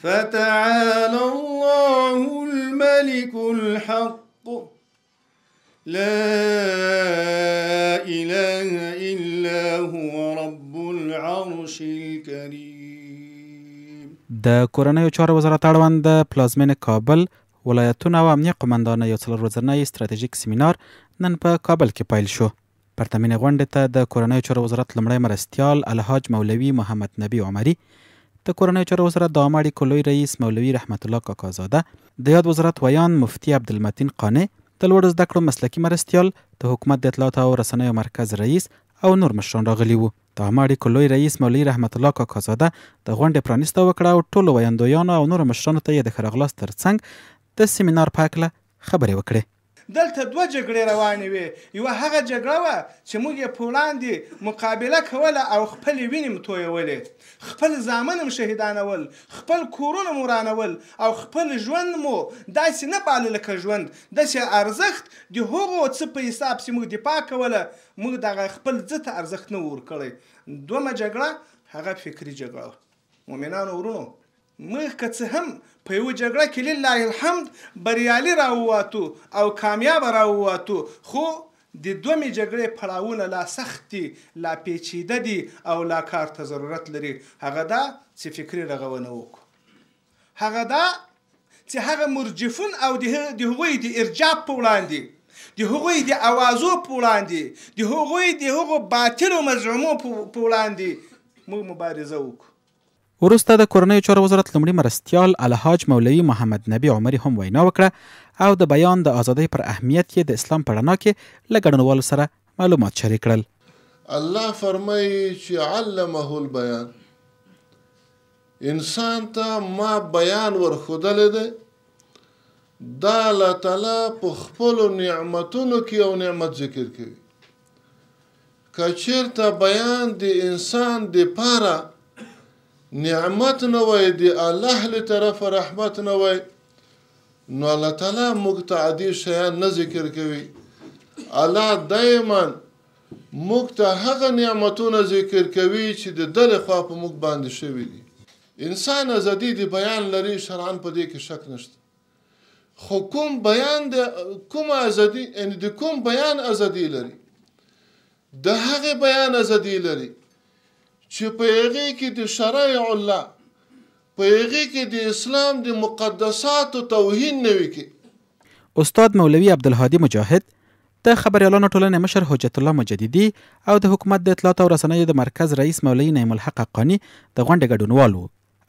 فتعالى الله الملك الحق لا إله إلا هو رب العرش الكريم. د کورنیو چارو وزارت اړوند د پلازمېنې کابل ولایتونو او امنیه قومندانیو یو څلور ورځنی ستراتیژیک سیمینار نن په کابل کې پیل شو. پرتمینې غونډې ته د کورنیو چارو وزارت لومړی مرستیال الحاج مولوي محمد نبي عمري، د کورنیو چارو وزارت د عامه اړیکو لوی رئیس مولوي رحمت الله کاکازاده، د یاد وزارت ویاند مفتي عبدالمتین قانع، د لوړو زده کړو مسلکي مرستیال، د حکومت د اطلاعاتو او رسنیو مرکز رئیس او نور مشران راغلي وو. د عامه اړیکو لوی رئیس مولوي رحمت الله کاکازاده د غونډې پرانیسته وکړه او ټولو ویاندویانو او نورو مشرانو ته یې د ښه راغلاست ترڅنګ د سیمینار په هکله خبرې وکړې. دلته دوه جګړې روانې وې، یوه هغه جګړه وه چې موږ یې په وړاندې مقابله کوله او خپلې وینې مو تویولې، خپل زامن مو شهیدانول، خپل کورونه مو ورانول او خپل ژوند مو داسې نه باله لکه ژوند، داسې ارزښت د هغو څه په حساب چې موږ دفاع کوله، موږ دغه خپل څه ته ارزښت نه ورکړی. دومه جګړه هغه فکري جګړه وه. مؤمنانو ورونو، موږ که څه هم په یوه جګړه کې لله الحمد بریالي راووتو او کامیابه راووتو، خو د دومې جګړې پړاوونه لا سخت دي، لا پیچیده دي او لا کار ته ضرورت لري. هغه دا چې فکري رغونه وکړو، هغه دا چې هغه مرجفون او د هغوی د ارجاب په وړاندې، د هغوی د اوازو په وړاندې، د هغوی د هغو باطلو مزعومو په وړاندې موږ مبارزه وکړو. وروسته د کورنیو چارو وزارت لومړي مرستیال الحاج مولوي محمد نبي عمري هم وینا وکړه او د بیان د ازادۍ پر اهمیت یې د اسلام په رڼا کې له ګډونوالو سره معلومات شریک کړل. الله فرمایي چې علمه البیان، انسان ته ما بیان ورښودلی دی. دا الله تعالی په خپلو نعمتونو کې یو نعمت ذکر کوي. که چېرته بیان د انسان دپاره نعمت نه وای، د الله له طرفه رحمت نه وای، نو الله تعالی موږ ته عادي شیان نه ذکر کوي. الله دایما موږ ته هغه نعمتونه ذکر کوي چې د ده لخوا په موږ باندې شوي دي. انسان ازادي د بیان لري، شرعاً په دې کې شک نشته، خو کوم بیان د کومه ازادي، یعنې د کوم بیان ازادي لري، د هغې بیان ازادي لري چې په هغې کې د شرایع الله، په هغې کې د اسلام د مقدساتو توهین نه وي کې. استاد مولوي عبدالهادي مجاهد، د خبریالانو ټولنې مشر حجت الله مجددي او د حکومت د اطلاعاتو او رسنیو د مرکز رئیس مولوي نعیم الحق حقاني د غونډې ګډونوال وو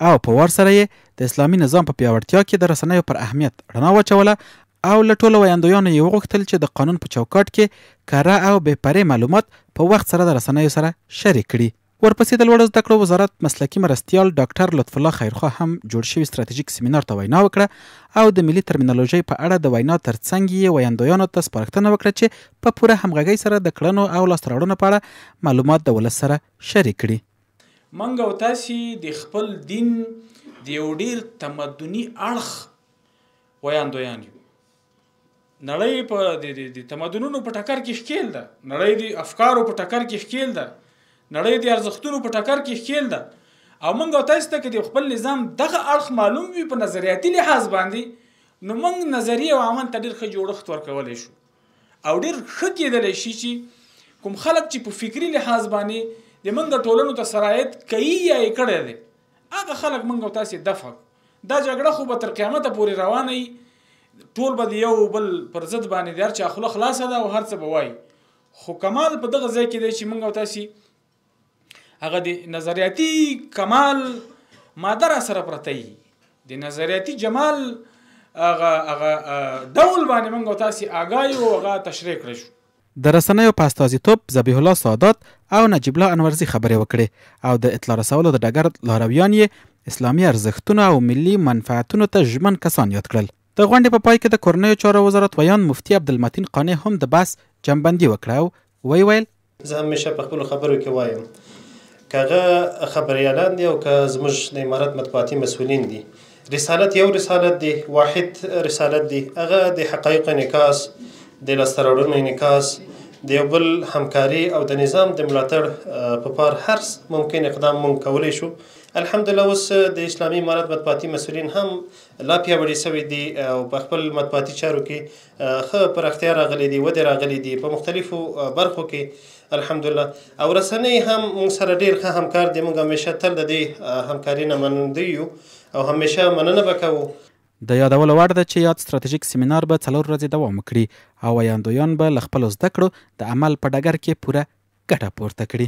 او په وار سره یې د اسلامي نظام په پیاوړتیا کې د رسنیو پر اهمیت رڼا واچوله او له ټولو ویاندویانو یې وغوښتل چې د قانون په چوکاټ کې کره او بې پرې معلومات په وخت سره د رسنیو سره شریک کړي. ورپسې د لوړو زده کړو وزارت مسلکي مرستیال ډاکټر لطف الله خیرخواه هم جوړ شوي ستراتیژیک سیمینار ته وینا وکړه او د ملي ترمینالوژۍ په اړه د وینا ترڅنګ یې ویندویانو ته سپارښتنه وکړه چې په پوره همغږۍ سره د کړنو او لاسته راوړنو په اړه معلومات د ولس سره شریک کړي. موږ او تاسې د خپل دین د یو ډېر تمدني اړخ ویاندویان یو. نړۍ په د تمدنونو په ټکر کې ښکېل ده، نړۍ د افکارو په ټکر کې ښکېل ده، نړۍ د ارزښتونو په ټکر کې ښکېل ده. او موږ او تاسې ته که د خپل نظام دغه اړخ معلوم وي په نظریاتي لحاظ باندې، نو موږ نظریه او عمل ته ډېر ښه جوړښت ورکولی شو او ډېر ښه کېدلی شي چې کوم خلک چې په فکري لحاظ باندې د موږ ټولنو ته سرایت کوي یا یې کړی دی، هغه خلک موږ او تاسې دفع کړو. دا جګړه خو به تر قیامته پورې روانه وي، ټول به د یو بل پر ضد باندې د هر چا خوله خلاصه ده او هر څه به وایي، خو کمال په دغه ځای کې دی چې موږ او تاسې هغه د نظریاتي کمال ماده را سره پرته وي، د نظریاتي جمال هغه ډول باندې موږ او تاسې آګاه یو او هغه تشریح کړی شو. د رسنیو په استازیتوب ذبیح الله سادات او نجیب الله انورزي خبرې وکړې او د اطلاع رسولو د ډګر لارویان یې اسلامي ارزښتونو او ملي منفعتونو ته ژمن کسان یاد کړل. د غونډې په پای کې د کورنیو چارو وزارت ویاند مفتي عبدالمتین قانع هم د بحث جنبندي وکړه او ویې ویل: زه همیشه په خپلو خبرو کې وایم که هغه خبریالان دي او که زموږ د امارت مطبوعاتي مسؤلین دي، رسالت یو رسالت دی، واحد رسالت دی، هغه د حقایقو انعکاس، د لاسته راوړنو انعکاس، د یو بل همکاري او د نظام د ملاتړ په پار هر ممکن اقدام مونږ کولی شو. الحمدلله اوس د اسلامي امارت مطبوعاتي مسؤلین هم لا پیاوړي شوي دي او په خپل مطبوعاتي چارو کې ښه پراختیا راغلي دي، ودې راغلي دي په مختلفو برخو کې الحمدلله. او رسنۍ هم مونږ سره ډېر ښه همکار دي، مونږ همیشه تل د دې همکاري نه منندوی یو او همیشه مننه به کوو. د یادولو وړ ده چې یاد ستراتیژیک سیمینار به څلور ورځې دوام وکړي او ویاندویان به له خپلو زده کړو د عمل په ډګر کې پوره ګټه پورته کړي.